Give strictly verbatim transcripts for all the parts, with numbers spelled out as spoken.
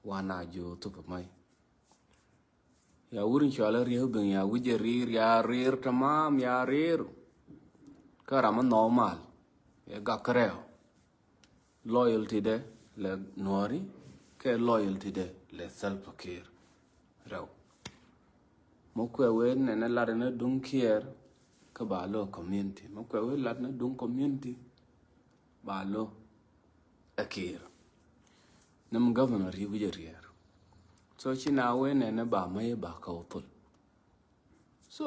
Wan a ji̱ thop mäc. Ya wur in cual a riek bin ya wi̱c a rir, ya rir tamam, ya rir. Kä ram a normal. Ya gak rɛw. Loyalty de lɛ Nuɔri, kɛ loyalty de lɛ Salva Kiir. Rɛw. Mɛ kuɛ wee nɛnɛ lat ni duŋ Kiir, kä ba lo community. Mɛ kuɛ wee lat ni duŋ community, ba lo ɛ Kiir. Ni mi governor ri wi̱c a riɛɛr. So ci na wee nɛnɛ ba mäc ba kä wä thol. So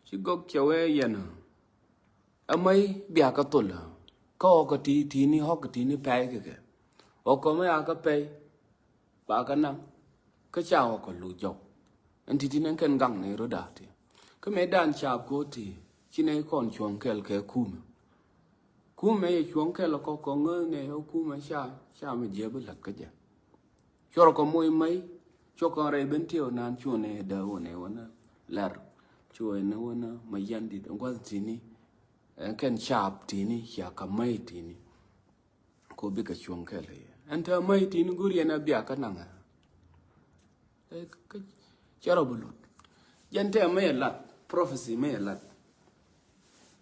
ci gɔk cɛ wee yɛn. Ɛ mäc bia kä thol. Kä ɣɔk kä ti, ti ni ɣɔk kä ti ni pɛy kɛ kɛ. Ɣɔk kä mäc a kä pɛy. Ba kä naŋ. Kä ca ɣɔk kä lu jɔk. Ɛn ti ti ni kɛn gaŋ ni rot da̱a̱ ti. Kä mëë dan caap ko̱ ti. Ci nɛ kɔn cuɔ̱ŋ kɛl kɛ kumɛ. Kumɛ yɛ cuɔ̱ŋ kɛl kɔk kɔŋ ŋäth nɛ yɛ kumɛ ca, ca mi jiɛ bi la̱t kä jɛ. Cuɔrɔ kɔ moc mäc, cuɔ kɔn rɛy ben tiɛw nan cuɔ nɛ dee wä nɛ wä nä lɛr. Cuɔ nɛ wä nä ma yan dit gua̱th tini. Ɛn kɛn caap tini, cia ka mäc tini. Ko bikɛ cuɔ̱ŋ kɛl yɛ. Ɛn te mäc tini go̱r yɛn a bia kä naŋ ɛ. Ɛ, kä cɛ rɔ bi lut. Jɛn tɛ mi yɛ lat, prophecy mi yɛ lat.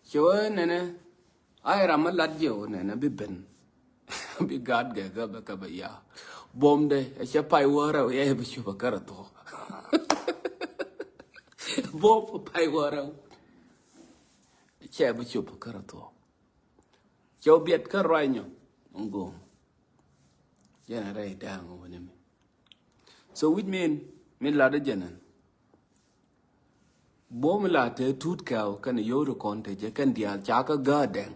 Cɛ wee nɛnɛ, a yɛ ram mi lat jɛ wee nɛnɛ bi ben. Bi gaat gɛ gɛ bɛ kɛ bɛ ya. Buɔmdɛ, ɛ cɛ pay wä rɛw, yɛ bi cup a kärɛ thuɔk. Buɔm pay wä rɛw. Cɛ bi cup a kärɛ thuɔk. Cɛ wä biɛt kä ruany nyɔ. Ŋ go̱o̱m. Jɛn a rɛy da̱a̱ŋ wä ni mi. So which mean, mi lat jɛn ɛn. Buɔ̱m la te tut kɛw kɛn yio̱w ri kɔn te jɛ kɛn diaal ca kä gäädɛŋ.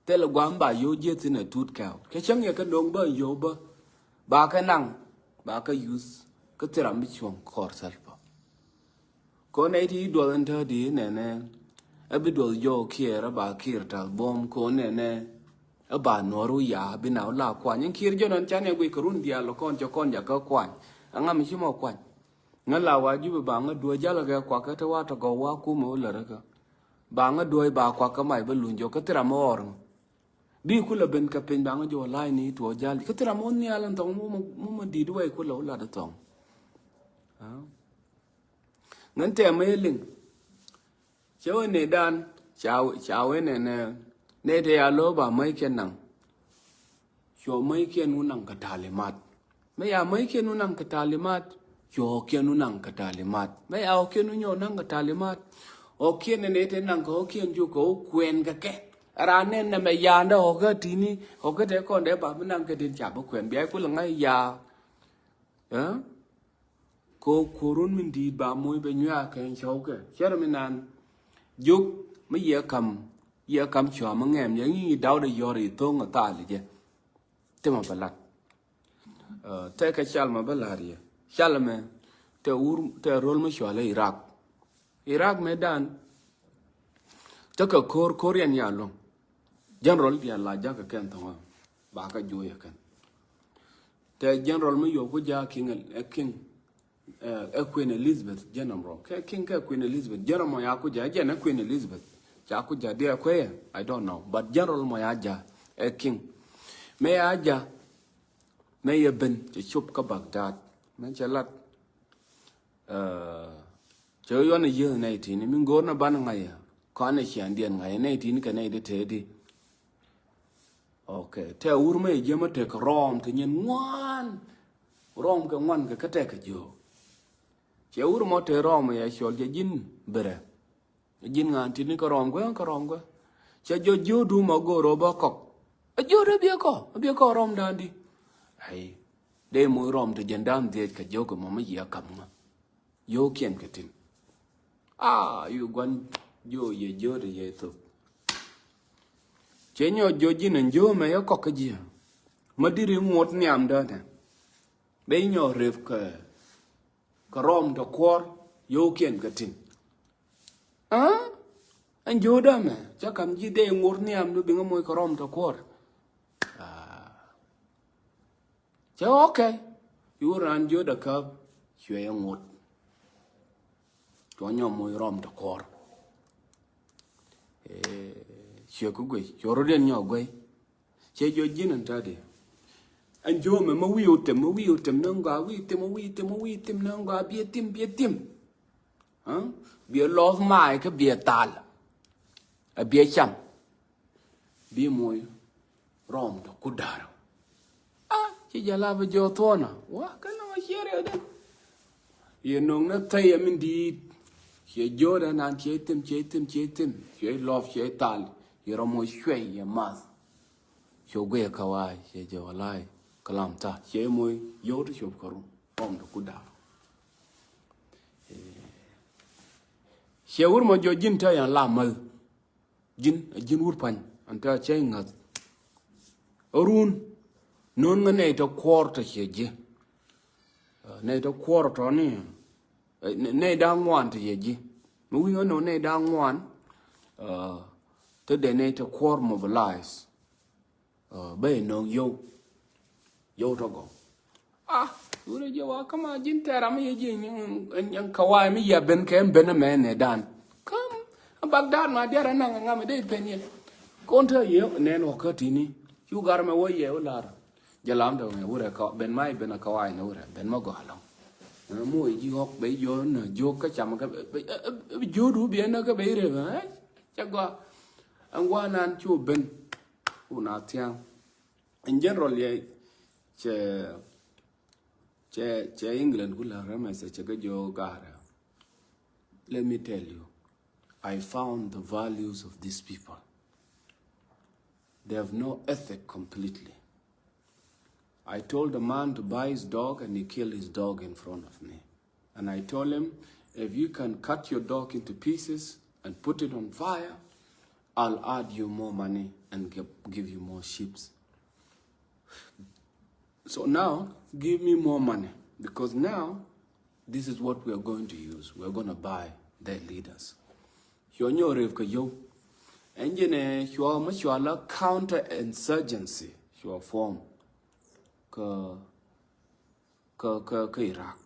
Thilɛ gua̱a̱m ba yio̱w jieth thin ɛ tut kɛw. Kɛ cäŋ yɛ kɛ no̱o̱ŋ bä yio̱w bä. Ba kɛ naŋ, ba kɛ yuth, kä thil ram bi cuɔ̱ŋ kɔr Salva. Kɔn nɛy ti duɔth ɛn täädi nɛnɛ. Ɛ bi duɔth jɔw Kiir ɛ ba Kiir ta̱th buɔ̱m kɔn nɛnɛ. Ɛ ba nuɔ̱r wä ya bi na wä la kuany. Ɛn Kiir jɔn ɛn can yɛ guic kɛ run diaal kɔn cɛ kɔn jakä kuany. Ɛŋa mi ci mɔ kuany. Ŋä la wa Jubɛ ba ŋä duɔ̱ɔ̱c jal kɛ kuakä te wa tɔ gɔw wa kumɛ wä lät kä. Ba ŋä duɔ̱ɔ̱c ba kuakä mac bä luny jɔk kä thil ram ɣɔr ŋä. Bi kulɛ ben kɛ piny ba ŋä jɔw la̱a̱c ni tuɔɔk jal kä thil ram wä nhial ɛn thɔŋ mumɛ di̱i̱t wɛy kulɛ wä lat ɛ thɔŋ. Ŋän tɛm ɛ liŋ. Cɛ wee nɛy dan ca wee nɛnɛ nɛy te ya lo̱o̱ ba mäc kɛn naŋ. Cuɔ mäc kiɛn wä naŋ kɛ talimat. Mɛ ya mäc kiɛn wä naŋ kɛ talimat. Cuɔ kiɛn wä naŋ kɛ talimat. Mɛ ya ɣɔw kiɛn wä nyɔw naŋ kɛ talimat. Ɣɔw kiɛn nɛnɛ te naŋ kɛ ɣɔw kiɛn cu kɛ ɣɔw kuɛn kɛ kɛ. Raan nɛn nɛmɛ yaandɛ ɣɔw kä tini ɣɔw kä te kɔn dee ba mi naŋ kɛ din ca bi kuɛn bia kulɛ ŋa̱c ya. Ɛ? Ko kurun min di̱i̱t ba moc bɛ nyuak kɛ cɔw kɛ cɛr mi nan. Jok mi yɛ kam yɛ kam cua mi ŋɛm yɛ ŋi̱i̱ daw de yɔr i̱ thoŋ a thal jɛ. Ti ma bɛ lat. Tɛ kɛ cal ma bɛ lat yɛ cal mɛ. Tɛ wur tɛ rol mi cua lɛ Iraq. Iraq mɛ dan. Tekɛ ko̱r ko̱r yɛn ya lo̱ŋ. General diaal la jakä kɛn thɔŋä ba kä juɔyɛ kɛn. Tɛ general mi yɔku ja king ɛ king ɛ Queen Elizabeth jɛn nɔmrɔ kɛ king kɛ Queen Elizabeth jɛn nɔmɔ ya ku ja jɛn ɛ Queen Elizabeth ca ku ja diɛ kuɛ yɛ I don't know but general mɔ ya ja ɛ king. Mɛ ya ja mɛ yɛ ben cɛ cop kä Baghdad mɛ cɛ lat. Cɛ yuɔn a yieth nɛy tini mi go̱o̱r na ban ŋa̱c a kɔn a ciandiɛn ŋa̱c a nɛy tini kɛ nɛy di tëëdi. Ok tɛ wur mɛ jiämä tek rɔɔm te nyin ŋuan. Rɔɔm kɛ ŋuan kɛ kä tɛk kɛ jiök. Cɛ wur mɔ te rɔɔm yɛ cɔl jɛ ji̱n berɛ. Ji̱n ŋa̱a̱n tini kɛ rɔɔm guɛ kɛ rɔɔm guɛ. Cɛ jɔ jiökdu mɔ go̱o̱r rɔ bä kɔk. A jiökdu a biɛ kɔ a biɛ kɔ rɔɔm da̱a̱n di. Ai dee moc rɔɔm te jɛn da̱a̱n dhiec kɛ jiök kɛ mɔ mi yiɛ kam ŋa. Yio̱wkiɛn kɛ tin. Aa yu gua̱n jiö yɛ jiö ti yɛ thop. Cɛ nyɔ jiö ji̱n ɛn jiö mɛ yɛ kɔk kä ji̱. Ma diri ŋuɔt nhiam dätɛ. Bɛ nyɔ rep kɛ kɛ rɔm tɔ kuɔr yio̱wkiɛn kɛ tin. Aa ɛn jiö dämɛ cɛ kam ji̱ dee ŋuɔt nhiam du biŋä moc kɛ rɔm tɔ kuɔr. Aa. Cɛ ok. Yu raan jiöt a käp cuɛ yɛ ŋot. Cuɔ nyɔ moc rɔm ti kɔr. Cuɛ kä guec cuɔ rot yɛn nyɔ guec. Cɛ jiö ji̱n ɛn tätdi. Ɛn jiömɛ mɛ wi̱i̱ otem, mɛ wi̱i̱ otem ni ŋɔa, wi̱i̱ otem, mɛ wi̱i̱ otem, mɛ wi̱i̱ otem ni ŋɔa, biɛ tim, biɛ tim. Biɛ lɔth maay kä biɛ thal. Ɛ biɛ cam. Bi moc rɔm tɔ ku da̱r. A ci jɛ lap jiɔ thuɔnä wa kä nɔmɔ ciɛ riɛk den. Yɛ no̱ŋ ni thäy ɛ min di̱i̱t. Ciɛ jiödɛ nan ciɛ thim, ciɛ thim, ciɛ thim, ciɛ lɔp, ciɛ thal. Yɛ rɔm moc cuɛy yɛ math. Ciɛ guiɛ kawaay, ciɛ jɛ walay. Kalam ta ciɛ moc yio̱w ti cop kɛ rum rɔm tɔ ku da̱r. Ciɛ wur mɔ jiɔ ji̱n te yan la mäth. Ji̱n, ji̱n wur pa̱ny an te a cäy ŋa̱th. Ɛ run no̱n ŋä nɛy tɔ kuɔr tɔ ciɛ ji̱. Nɛy tɔ kuɔr tɔ ni nɛy da̱ŋ ŋuan tɔ ciɛ ji̱. Mi wi̱i̱ ŋä no̱n nɛy da̱ŋ ŋuan. Te dee nɛy tɔ kuɔr mobilize. Bä inɔŋ yow. Yow tɔ gɔw. A wurɛ jɛ wa kama ji̱n tɛra mi yɛ ji̱. Ɛn kawai mi yɛ ben kɛ ɛn ben ɛmɛ nɛ dan. Kam a Baghdad ma diara naŋ ŋa mi dee pen yɛ. Kon tɛ yɛ nɛn wä kä tini. Cu gar mɛ wä yɛ wä lar. Jɛ lam tɛ wä wurɛ ka ben ma ben a kawai nɛ wurɛ ben ma gɔalɔ. Mo ji̱ ɣɔk bɛ jɔ na jɔ kä cam kä bɛ jɔ du biɛ na kä bɛ ire bɛ. Cɛ gɔa. Ɛn gɔa nan cu ben. Wun a thiaŋ. In general yɛ cɛ cɛ cɛ England ku la remɛ sɛ cɛ kɛ jɔ garɛ. Let me tell you, I found the values of these people. They have no ethic completely. I told the man to buy his dog and he killed his dog in front of me. And I told him, if you can cut your dog into pieces and put it on fire, I'll add you more money and give, give you more sheep. So now, give me more money because now, this is what we are going to use. We are going to buy their leaders. Cuɔ nyɔk rep kɛ yio̱w. Ɛn jɛn ɛ cuɔ mi cuɔ la counter insurgency cuɔ form. Kä kä kä kä Iraq.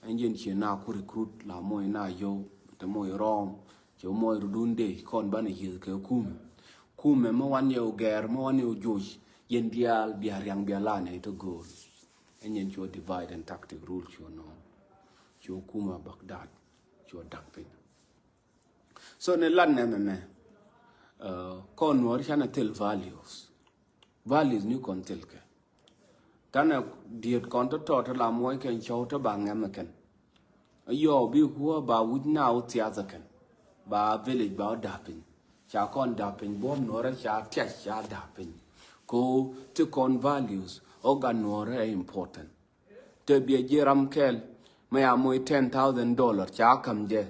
Ɛn jɛn cie na ku recruit la moc na yio̱w te moc rɔm. Cie moc rudun dee kɔn banɛ yieth kɛ kumɛ. Kumɛ mi wan yɛ wä gɛr mi wan yɛ wä joc. Yɛn diaal bia riaŋ bia la nɛ te go̱o̱l. Ɛn jɛn cuɔ divide and tactic rule cuɔ nɔ. Cuɔ kumɛ Baghdad cuɔ dak piny. So ni lat nɛ mɛmɛ. Kɔn nuɔr canɛ thil values. Values ni kɔn thil kɛ. Tanɛ diet kɔn tɔ tɔ tɔ la muɔc kɛn cɔw tɔ ba ŋɛm kɛn. Yɔɔ bi kuɔ ba wi̱c na wä thiath kɛn. Ba village ba wä dap piny. Ca kɔn dap piny buɔm nuɔrɛ ca tiac ca dap piny. Ko ti kɔn values ɔ gat nuɔrɛ important. Te biɛ jiɛ ram kɛl mɛ ya moc ten thousand dollar ca kam jɛ.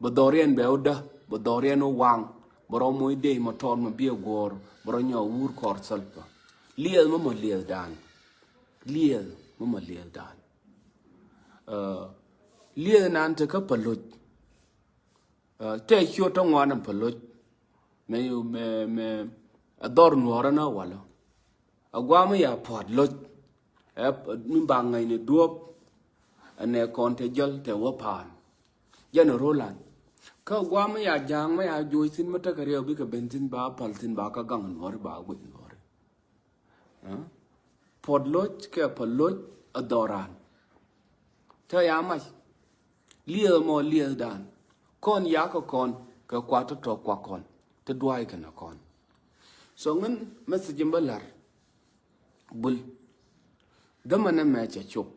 Bɛ dhɔriɛn bɛ wä dä, bɛ dhɔriɛn wä waŋ, bɛ rɔ moc dee mɔ tɔɔr mɔ biɛ guɔ̱ɔ̱r, bɛ rɔ nyɔk wur kɔr Salva. Liɛth mɔ mɔ liɛth dan. Liɛth mɔ mɔ liɛth dan. Liɛth nan te kä pä loc. Tɛ ciöt tɔ ŋuan ɛn pä loc. Mɛ mɛ mɛ a dhɔr nuɔɔrä na walä. A guam ya puɔt loc. Ɛ mi ba ŋäcni duɔp. Ɛnɛ kɔn te jäl te wä paan. Jɛn rolan. Kä guam ya ja̱a̱ŋ mɛ ya joc thin mi tekɛ riɛw bikɛ ben thin ba pal thin ba kä gaŋ nuɔri ba guic nuɔri. Puɔt loc kɛ pä loc a dhɔran. Te ya mac. Lieth mɔ lieth dan. Kɔn ya kɛ kɔn kɛ kuat tɔ tɔ kua kɔn te duay kɛ na kɔn. So ŋin message in bä lar. Bul. Dämɛ nɛ mɛ cɛ cop.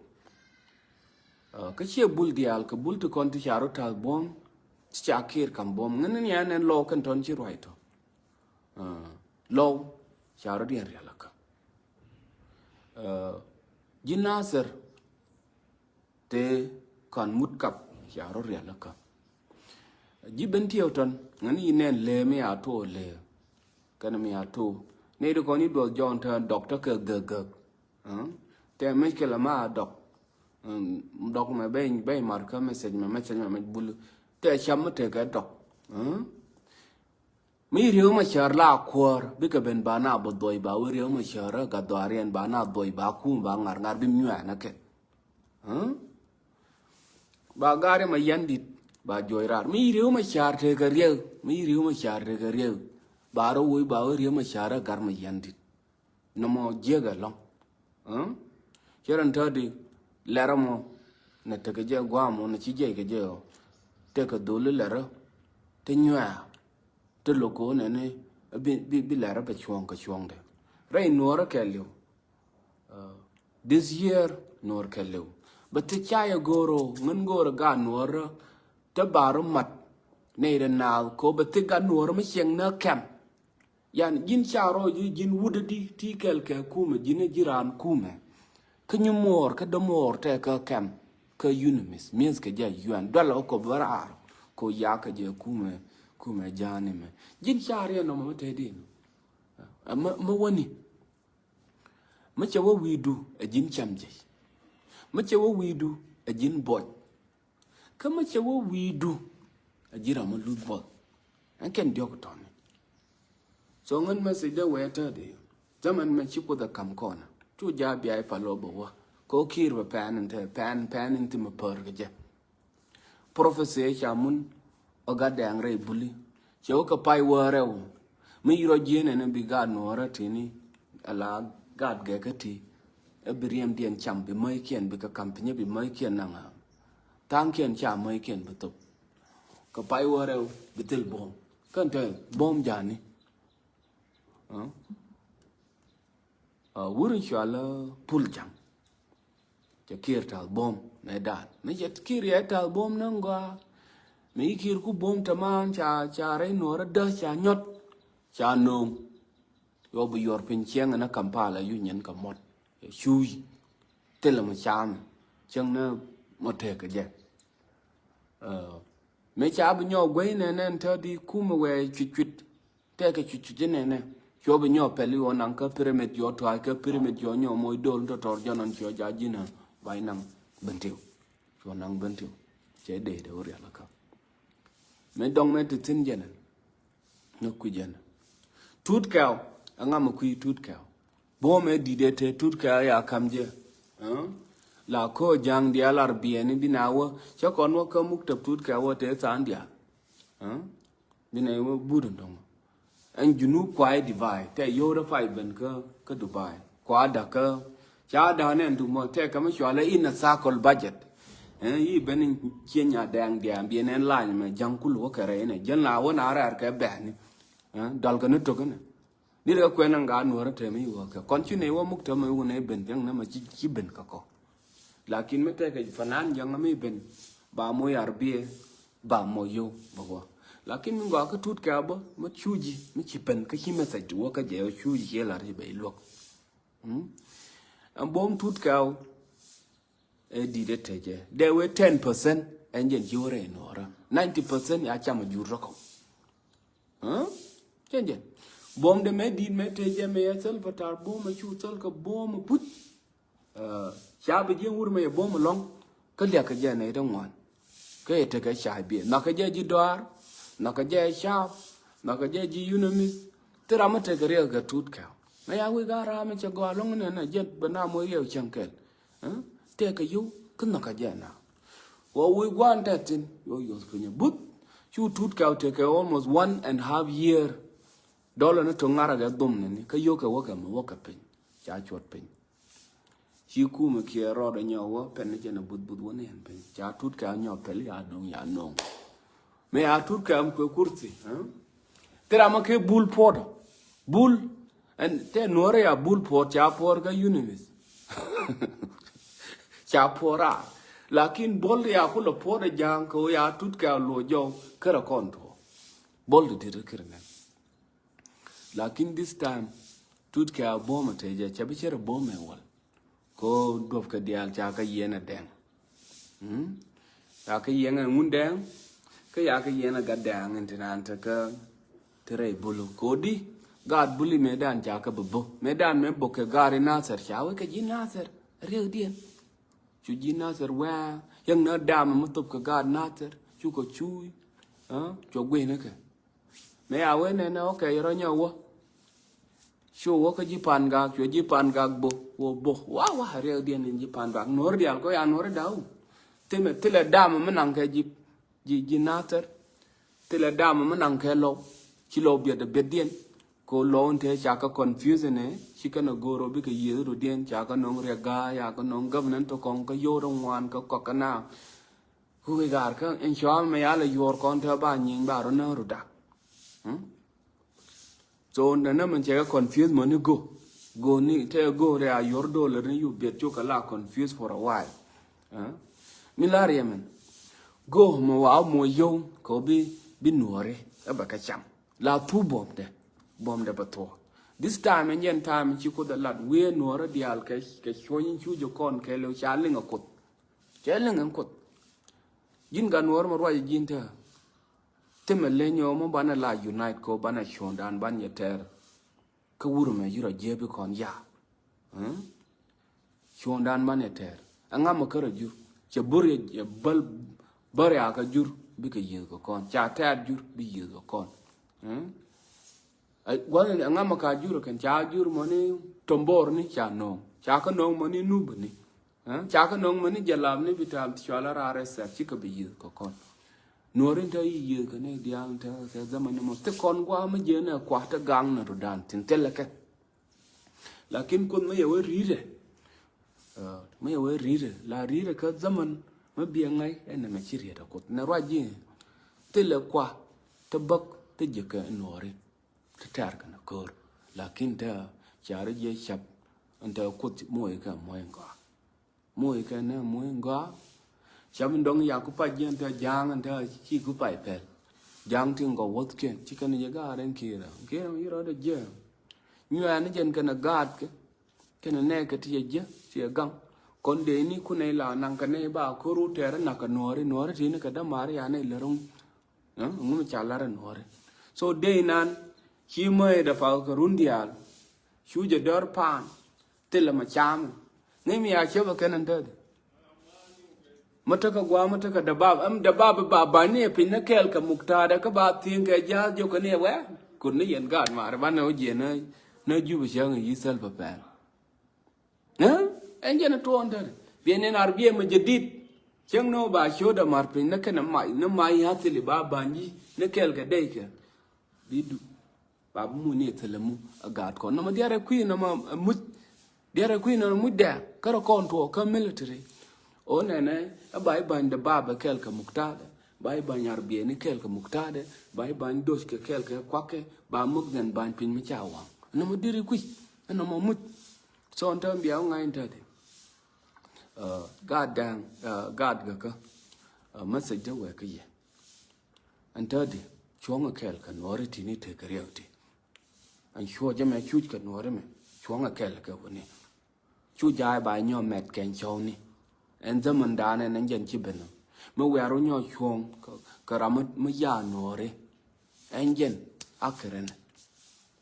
Kä ciɛ bul diaal kɛ bul ti kɔn ti ca rɔ ta̱th buɔ̱m. Ti ca kiir kam buɔ̱m ŋän ni ya nɛn lɔw kɛn tɔn ci ruac tɔ. Lɔw ca rɔ diɛn rial akä. Ji̱ Nasir. Te kan mut kap ca rɔ rial akä. Ji̱ ben tiɛw tɔn ŋän yi nɛn lëë mi a tuɔ lëë. Kɛn mi a tuɔ ni di kɔn yi duɔth jɔn tɛn dɔk tɛ kɛ gäk gäk. Tɛ mec kɛ lɛ ma a dɔk. Dɔk mɛ bɛy bɛy mar kä message mɛ message mɛ mec bul. Tɛ cam mi tekɛ dɔk. Mi riw ma cär la kuäär bikɛ ben ba na bä dhuɔy ba wä riw ma cär kä dhɔariɛn ba na dhuɔy ba kum ba ŋar ŋar bi mi nyuɛ na kɛn. Ba gari ma yan dit ba juɔy rar mi riw ma cär tekɛ riɛw mi riw ma cär tekɛ riɛw. Ba rɔ wuɔy ba wä riw ma cär kä gar ma yan dit. nɔmɔ jiäk ɛlɔ̱ŋ. Cɛ rɛn täädi lɛrä mɔ nɛ tekɛ jɛ guam mɔ nɛ ci jiɛc kɛ jɛ ɔ tekɛ dholi lɛrä ti nyuɛɛ ti lo̱k ko̱n ɛni bi bi bi lɛrä bɛ cuɔ̱ŋ kɛ cuɔ̱ŋdɛ rɛy nuɔrä kɛɛliw. This year nuɔr kɛɛliw bɛ ti ca yɛ go̱o̱r ɔ ŋän go̱o̱r ɔ gaat nuɔrä te bar ɔ mat nɛy rɛ naath ko bɛ ti gat nuɔrä mi ciɛŋ nä kɛm. Yan ji̱n ca rɔ ji̱ ji̱n wut di ti kɛl kɛ kumɛ ji̱n ji̱ raan kumɛ. Kä nyi muɔɔr kä dämuɔɔr tɛ kä kɛm kä UNMISS mi̱eth kɛ jɛ yuan dual ɔ kɔ bä raar ko ya kɛ jɛ kumɛ kumɛ ja̱a̱ni mɛ. Ji̱n ca riɛ nɔmɔ mɛ tɛ din mɛ wä ni. Mä cɛ wä wi̱i̱du ɛ ji̱n cam jɛ. Mä cɛ wä wi̱i̱du ɛ ji̱n buɔc. Kä mä cɛ wä wi̱i̱du ɛ ji̱ ram mä luth buɔth. Ɛn kɛn diɔ̱k tɔ̱ni. So ŋän message dee wee täädi. Zaman mɛ ci Kuoth ɛ kam kɔnä cu ja̱ bia i̱ pal ɔ bɛ wä. Kɛ ɣöö Kiir bɛ pɛn in te pɛn pɛn in ti mi pär kɛ jɛ. Prophecy ɛ ca mun ɔ gat dɛɛŋ rɛy buli. Cɛ wä kɛ pay wä rɛw. Mi yirɔ jieen ɛn bi gaat nuɔɔrä tini ala gaat gɛkä ti. Ɛ bi riɛmdiɛn cam bi mäykiɛn bi kɛ kam pinyä bi mäykiɛn naŋ a thaŋkiɛn ca mäykiɛn bi thop. Kɛ pay wä rɛw bi thil buɔ̱m kɛn te buɔ̱m ja̱a̱ni. Wur in cual pul ja̱ŋ. Cɛ Kiir ta̱th buɔ̱m nɛ daat mi cɛ Kiir yɛ ta̱th buɔ̱m nä ŋɔaa. Mi ci Kiir ku buɔ̱m tɛman ca ca rɛy nuɔrä däk ca nyɔt ca no̱o̱ŋ. Yɔ bi yuɔr piny ciɛŋ nä Kampala yu nyin kɛ mɔt. Cuuc thilɛ mi caamɛ cäŋ nä mɔ tekɛ jɛ. Mi ca bi nyɔk guey nɛnɛ täädi kumɛ wɛɛ cuicuit. Tɛkɛ cuicuit nɛnɛ cuɔ bi nyɔk pɛli ɣɔɔ naŋ kä pyramid cuɔ tuac kä pyramid cuɔ nyɔk moc dol tɔtɔr jɔnɔn cuɔ ja̱ ji̱n a ba̱ny naŋ Bentiu. Cuɔ naŋ Bentiu cɛ dee dee wä rial kä. Mi dɔŋ mɛ ti thi̱n jɛnɛ. Ni kui̱ jɛnɛ. Tut kɛw ɛŋa mi kui̱ tut kɛw. Buɔ̱m ɛ di̱t ɛ te tut kɛw ya kam jɛ. La ko ja̱ŋ diaal ar biɛni bi na wä cä kɔn wä kä muk tɛp tut kɛw wä te tha̱a̱ŋ diaal. Bi na wä but in dɔŋ. Ɛn Junub kuay divide tɛ yio̱w rɛ pay ben kä kä Dubai kua dakä. Ca da̱a̱n ɛn tuk mɔ tɛ kä mi cualɛ in a circle budget. Yi ben in cieny a dɛŋ diaal bi ɛn ɛn lany mɛ ja̱ŋ kul wä kɛ rɛy inɛ jɛn la wä na rɛɛr kɛ bɛɛni. Dɔl kɛ ni tok inɛ. Ni rɛ kuɛn ɛn gaa nuɔrä tɛm i̱ wä kɛ kɔn ci nɛ wä muk tɛm i̱ wä nɛ ben thiäŋ nɛ mɛ ci ben kɛ kɔ. Lakin mi tɛkɛ fanan ja̱ŋ mi ben ba moc arbiɛ ba moc yo̱w bä wä. Lakin mi gɔaa kä tut kɛ abä mi cuci mi ci ben kä ci message ti wä kä jɛ cuci ciɛ lar ci bɛ iluäk. Ɛn buɔ̱m tut kɛ aw. Ɛ di̱t ɛ tecɛ dee wee ten percent ɛn jɛn ci wä rɛy nuɔrä ninety percent ya cam a jur rɔkɔ. Cɛn jɛn buɔ̱m de mɛ di̱t mɛ tecɛ mɛ yɛ thäl patar buɔ̱m a cu thäl kɛ buɔ̱m a puth. Ca bi jiɛn wur mɛ yɛ buɔ̱m a lɔ̱ŋ kä liak kɛ jɛ nɛ ite ŋuan. Kä yɛ tekɛ ca biɛ nhɔkɛ jɛ ji̱ dɔaar nhɔkɛ jɛ ca nhɔkɛ jɛ ji̱ UNMISS. Thil ram mi tekɛ riɛk kɛ tut kɛ mɛ ya wi̱i̱ ga̱a̱ ram mi cɛ gɔaa lɔ̱ŋ nɛ nɛ jɛn bɛ na moc riɛk cäŋ kɛl. Tëëkɛ yio̱w kä nhɔkä jɛ na. Wä wi̱i̱ gua̱a̱n tɛth thi̱n yio̱w yoth piny buth. Cu tut kɛw tëëkɛ almost one and half year. Dɔlɔ ni to̱ŋ ŋa̱rä kɛ dhom ni ni kä yio̱w kɛ wäkɛ mi wäkɛ piny ca cuɔt piny. Ci kumɛ kiɛ rɔɔdɛ nyɔk wä pɛn ni jɛn a buth buth wä ni ɛn piny ca tut kɛw nyɔk pɛl ya no̱o̱ŋ ya no̱o̱ŋ. Mëë a tut kɛ am kuɛ kurthi. Thil ram a kɛ bul puɔt bul. Ɛn tɛ nuɔrɛ ya bul puɔt ca puɔr kä UNMISS. Ca puɔr a lakin bol ya kulɛ puɔt a ja̱a̱ŋ kɛ wä ya tut kɛ a luɔ jɔw kärɛ kɔn tuɔ. Bol di dit kiri nɛ. Lakin this time tut kɛ a buɔmɛ te jɛ cɛ bi cɛ rɛ buɔmɛ wal. Ko duɔp kɛ diaal ca kä yiɛn a dɛŋ. Ca kä yiɛn a ŋun dɛŋ. Kä ya kä yiɛn a gat dɛŋ in ti naan te kä ti rɛy bulu ko di. Gaat buli me dan ca kä bi bo me dan me bo kɛ gaat i Nasir ca wä kɛ ji̱ Nasir. Riek diɛn cu ji̱ Nasir wɛɛ yäŋ na dam mi thop kɛ gaat Nasir cu kɛ cuuy. Cuɔ gui̱n kɛ. Mëë a wen ɛn ɛ ɣɔ̱kɛ yɛ rɔ nyɛ wä. Cu wä kä ji̱ Pan Gak cuɛ ji̱ Pan Gak bo wä bo wa wa riɛk diɛn in ji̱ Pan Gak nuɔ̱r diaal kɔ ya nuɔ̱r daw. Thimɛ thilɛ dam mi naŋ kɛ ji̱ ji̱ ji̱ Nathɛr. Thilɛ dam mi naŋ kɛ lɔw ci lɔw biɛt biɛt diɛn. Ko lɔw in te ca kä confuse ni, ci kɛn a go̱o̱r ɔ bikɛ yiëëth rɔ diɛn, ca kä nɔŋ riɛk gaa, ca kä nɔŋ government tɔ kɔŋ kä yio̱w rɔ ŋuan kä kɔk kä na. Ku kɛ gaar kä in cɔal mɛ yal a yuɔr kɔn te ba nyieny ba rɔ nä rɔ dak. Hmm? So nɛ nɛ mɛn cɛ kɛ confuse mɔ ni go. Go ni te go rɛ a yuɔr dollar ni yu biɛt cok kɛ la confuse for a while. Eh? Mi la riɛ mɛn. Go mɔ wa mɔ yow kɛ bi bi nuɔri ɛ bɛ kɛ cam. La thu buɔmdɛ, buɔmdɛ bɛ thuɔk. This time ɛn jɛn time ci Kuoth ɛ lat wiee nuɔrä diaal kɛ kɛ cuɔ̱ny cu jɛ kɔn kɛ lɛ ca liŋ ɛ Kuoth. Cɛ liŋ ɛn Kuoth. Ji̱n gat nuɔrä mɛ ruac ji̱n te. Thimɛ leny ɔ mɔ banɛ la unite ko banɛ cuɔ̱ndan ban yɛ tɛr. Kä wur mɛ yurɔ jiɛ bi kɔn ya. Eh? Cuɔ̱ŋdan man ɛ tɛɛr. Ɛŋa mɛ kärɛ jur. Cɛ bur yɛ bäl bär ya kä jur bikɛ yiëth kɛ kɔn. Ca tɛɛr jur bi yiëth kɛ kɔn. Eh? Ɛ, gua̱n ɛŋa mɛ ka jur kɛn ca jur mɔ ni tombor ni ca no̱o̱ŋ. Ca kä no̱o̱ŋ mɔ ni nub ni. Eh? Ca kä no̱o̱ŋ mɔ ni jalab ni bi tam ti cual a raar ɛ sɛr cikɛ bi yiëth kɛ kɔn. Nuɔ̱ɔ̱rin te yi yiëth kɛ ni diaal te kɛ zaman ni mɔ. Ti kɔn gua̱a̱ mi jiɛn ɛ kua̱ te gaŋ ni rudan tin thilɛ kɛ. Lakin Kuoth mi yɛ wä ri̱i̱dɛ. Ah, mi yɛ wä ri̱i̱dɛ. La ri̱i̱dɛ kä zaman mi biɛ ŋa̱c ɛn nɛmɛ ci riɛt ɛ Kuoth. Nɛ ruac ji̱ thilɛ kua te bäk te ji̱ kɛ nuɔ̱ɔ̱ri. Te tɛ̈r kɛ nɛ ko̱r. Lakin te ca ri jiɛ cap ɛn te Kuoth moc kɛ moc ŋɔa. Moc kɛ nɛ moc ŋɔa. Cap in dɔŋ yak ku pac jiɛn te ja̱a̱ŋ ɛn te ci ku pac pɛl. Ja̱a̱ŋ ti ŋɔ wäth kiɛn ci kɛn jɛ gaar ɛn ki̱i̱rä. Ki̱i̱rä mi rɔɔdɛ jiɛ. Nyuɛɛn jɛn kɛn ɛ gaatkɛ. Kɛn ɛ nɛɛkɛ ti ɛ jiɛ ti ɛ gaŋ. Kɔn dee ni kun ɛ la naŋ kɛ nɛy ba ko̱r wä tɛɛrɛ nak kɛ nuɔ̱ɔ̱ri nuɔ̱ɔ̱ri ti ni kɛ dämaari ya nɛy lɛ ro̱ŋ. Ŋum ca lar ɛ nuɔ̱ɔ̱ri. So dee inan ci mɛ ɛ dɛ pak kɛ run diaal. Cu jɛ dɔ̱r paan. Thilɛ mɛ caamɛ. Ŋäc mi ya cäpɛ kɛn ɛn dädɛ. Mä tekɛ gua̱a̱ mä tekɛ däbab. Ɛm däbab ba ba̱ni ɛ piny ni kɛɛl kɛ muktaadɛ kä ba thi̱i̱ŋ kɛ ja̱a̱th jiɔkɛ ni ɛ wɛɛ. Kut ni yɛn gaat maari banɛ wä jiɛn ni, ni jup cäŋ yi thäl pɛ pɛl. Ɛ? Ɛn jɛn ɛ tuɔɔn tɛn. Biɛ ni nar biɛ mɛ jɛ dit. Cäŋ ni wä ba ciötdɛ mar piny ni kɛn ɛ mac ni mac yi hathili ba ba̱ny yi ni kɛɛl kɛ dɛy kɛ. Bi du. Ba bi mu ni thilɛ mu a gaat kɔn. Nɔmɔ diarɛ kui̱ nɔmɔ muc. Diarɛ kui̱ nɔmɔ muc dɛ. Kärɛ kɔn tuɔ kä military. O nɛnɛ a ba i̱ ba̱ny dɛ ba bɛ kɛl kɛ muktadɛ. Ba i̱ ba̱ny arbiɛ ni kɛl kɛ muktadɛ. Ba i̱ ba̱ny doc kɛ kɛl kɛ kuakɛ. Ba muk dhɛn ba̱ny piny mi ca waŋ. Nɔmɔ diri kui̱. Nɔmɔ muc. So n tɛ bia ŋa̱ny tɛ di. Gaat da̱a̱ŋ, gaat gäkä. Message dee wɛɛkä yɛ. Ɛn täädi cuɔ̱ŋ ɛ kɛɛl kɛ nuɔ̱ɔ̱ri ti ni tekɛ riɛk ti. Ɛn cuɔ jɛ mɛ cuc kɛ nuɔ̱ɔ̱ri mɛ cuɔ̱ŋ ɛ kɛɛl kɛ wuni. Cu ja̱a̱y ba nyɔk mɛt kɛn cɔwni. Ɛn dhamandaan ɛn ɛn jɛn ci ben ɔ mi wiaru nyɔk cuɔ̱ŋ kɛ ram mi ya̱a̱ nuɔ̱ɔ̱ri. Ɛn jɛn a kɛ ren.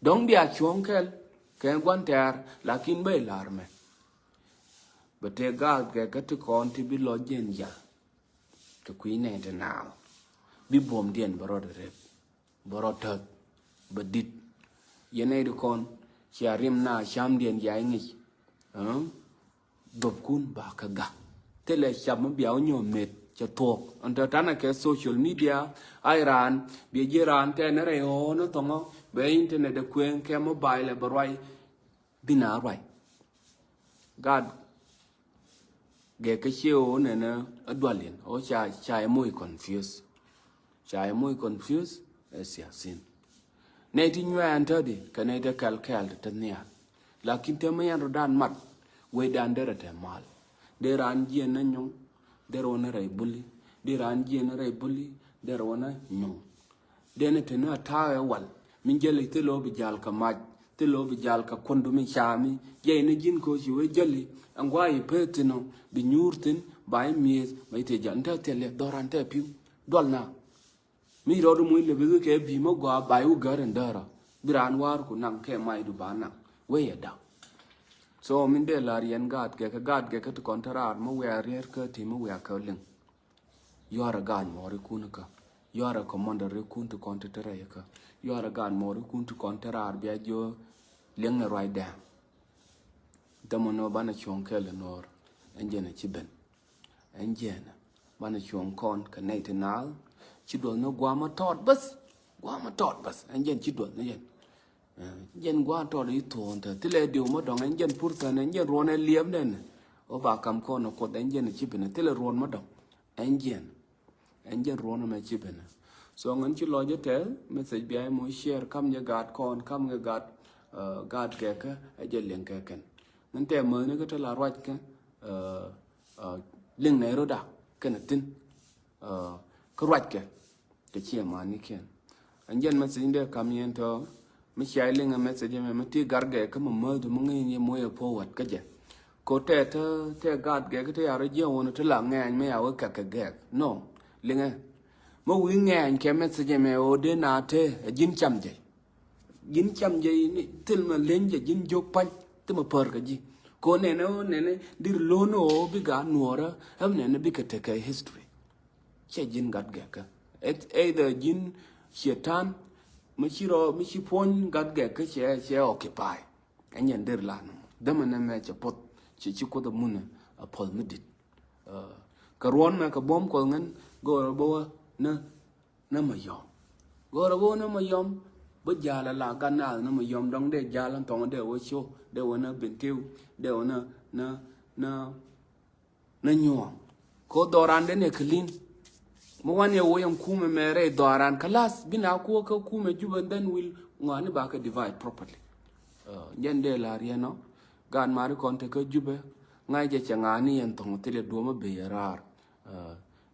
Dɔ̱ŋ bia cuɔ̱ŋ kɛl kɛ gua̱n tɛ̈r lakin bä ilar mɛ. Bɛ tëë gaat gɛ kä ti kɔn ti bi lɔ jiɛn jal. Kɛ kui̱ nɛy ti naath bi buɔ̱mdiɛn bɛ rɔɔdɛ rep bɛ rɔɔdɛ täth bɛ di̱t. Yɛn nɛy ti kɔn cia rim na camdiɛn yay ŋic. Dhopkun ba kä gak. Thilɛ cap mi bia wä nyɔk met cɛ thuɔk ɛn tɔ tanɛ kɛ social media. Ay raan biɛ jiɛ raan tɛn rɛy ɣɔɔ ni thɔŋɔ bɛ internet ɛ kueŋ kɛ mobile ɛ bɛ ruay. Bi na ruay. Gaat gɛ kä cie ɣɔɔ nɛnɛ a dual in ɣɔɔ ca ca ɛ moc confuse. Ca ɛ moc confuse ɛ siasin. Nɛy ti nyuɛɛn tädi kɛ nɛy ti kɛl kɛɛl ti te nhial. Lakin te mi yɛn rɔ dan mat wecdan derɛ te mal. Dee raan jiɛn ni nyuŋ derɛ wä ni rɛy buli. Dee raan jiɛn ni rɛy buli derɛ wä ni nyuŋ. Dee ni te ni a ta̱a̱ ɛ wal mi jäli thil ɣöö bi jal kɛ mac thil ɣöö bi jal kɛ kuɔndu mi caami. Jɛy ni ji̱n ko̱ ci wee jäli ɛn gua̱a̱ yi pee thin ɔ bi nyuur thin ba yi mi̱eth ba yi te jal ni te thil yɛ dhɔran te pi̱w. Dual na. Mi rɔɔdu muc lɛ bi kɛ bi mɔ gɔaa bay wä gär in däärä bi raan waar ku naŋ kɛ macdu ba naŋ wee yɛ da̱k. So min dee la̱r yɛn gaat gɛkä gaat gɛkä ti kɔn te raar mi wiaa rier kä ti mi wiaa kä liŋ. Yuaarɛ gaat mɔɔri kun kä yuaarɛ commander ri kun ti kɔn te te rɛy kä yuaarɛ gaat mɔɔri kun ti kɔn te raar bia jiö liŋ ni ruacdɛ. Dämɛ nɔ banɛ cuɔ̱ŋ kɛl in no̱r ɛn jɛn ɛ ci ben. Ɛn jiɛn banɛ cuɔ̱ŋ kɔn kɛ nɛy ti naath. Ci duɔth ni guamä tɔɔt bäth. Guamä tɔɔt bäth ɛn jiɛn ci duɔth ni yɛn. Jɛn gua̱a̱n tɔt i̱ thuɔ̱ɔ̱n te thilɛ diw mä dɔ̱ŋ ɛn jɛn pur thänɛ ɛn jɛn ruɔ̱n ɛ liɛp nɛn. Ɔ ba kam kɔn ɛ kuoth ɛn jɛn ɛ ci ben ɛ thilɛ ruɔ̱n mä dɔ̱ŋ. Ɛn jɛn ɛn jɛn ruɔ̱n ɛmɛ ci ben ɛ. So ŋän ci lɔc ɛ tɛ message bia imɔ share kam jɛ gaat kɔn kam jɛ gaat. Gaat kɛ kɛ ɛ jɛ liŋ kɛ kɛn. Ŋän tɛ mäthni kä te la ruac kɛ liŋ nɛ roda kɛn ɛ thin. Kä ruac kɛ kɛ ciɛ mani kiɛn. Ɛn jɛn message in dee kam yɛn tɔ mi cia liŋ ɛ message ɛmɛ mi ti gat gɛ kä mi mäth mi ŋi̱i̱n yɛ moc ɛ po wat kä jɛ. Ko tɛ tɛ tɛ gat gɛ kä tɛ ya rɔ jiɛ won ti la ŋɛɛny mi ya wä kɛk kɛ gɛk no. Liŋɛ mi wi̱i̱ ŋɛɛny kɛ message ɛmɛ ɣöö dee na te ɛ ji̱n cam jɛ. Ji̱n cam jɛ ni thil ma leny jɛ ji̱n jiök pa̱ny ti ma pär kä ji̱. Ko nɛnɛ ɣöö nɛnɛ dir lo̱n ɣöö bi gat nuɔɔrä ɛm nɛnɛ bikɛ tekɛ history. Cɛ ji̱n gat gɛkä. Either ji̱n cietan mi ci rɔ mi ci puɔ̱ny gat gɛkä cɛ cɛ occupy. Ɛn yɛn der la nɔ dämɛ nɛ mɛ cɛ puɔth cɛ ci kuoth amunɛ a puɔth mi dit. Kɛ ruɔn mɛ kɛ buɔ̱m kuɔth ŋän go̱o̱rɛ bä wä nä nä ma yɔm. Go̱o̱rɛ bä wä nä ma yɔm bä jal a la gat naath nä ma yɔm dɔŋ dee jal an thɔŋ dee wä cio dee wä nä bentiu dee wä nä nä nä nä nyuɔ̱ɔ̱ŋ. Ko dhɔran den ɛ kä li̱n mi wan yɛ woc ɛn kumɛ mɛ rɛy dhɔran kä lath bi na kuɔ kä kumɛ Jubɛ dhän wil ŋɔani ba kɛ divide properly. Jɛn dee la riɛn ɔ gaat mari kɔn te kä Jubɛ ŋa̱c jɛ cɛ ŋa̱ani yɛn thɔŋ thilɛ duɔ̱mä bey ɛ raar.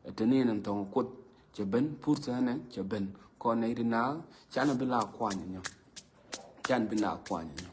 Ɛ te ni yɛn thɔŋ kuoth cɛ ben pur thɛnɛ cɛ ben kɔn nɛ iti na canɛ bi la kuany nyɔ. Can bi na kuany nyɔ.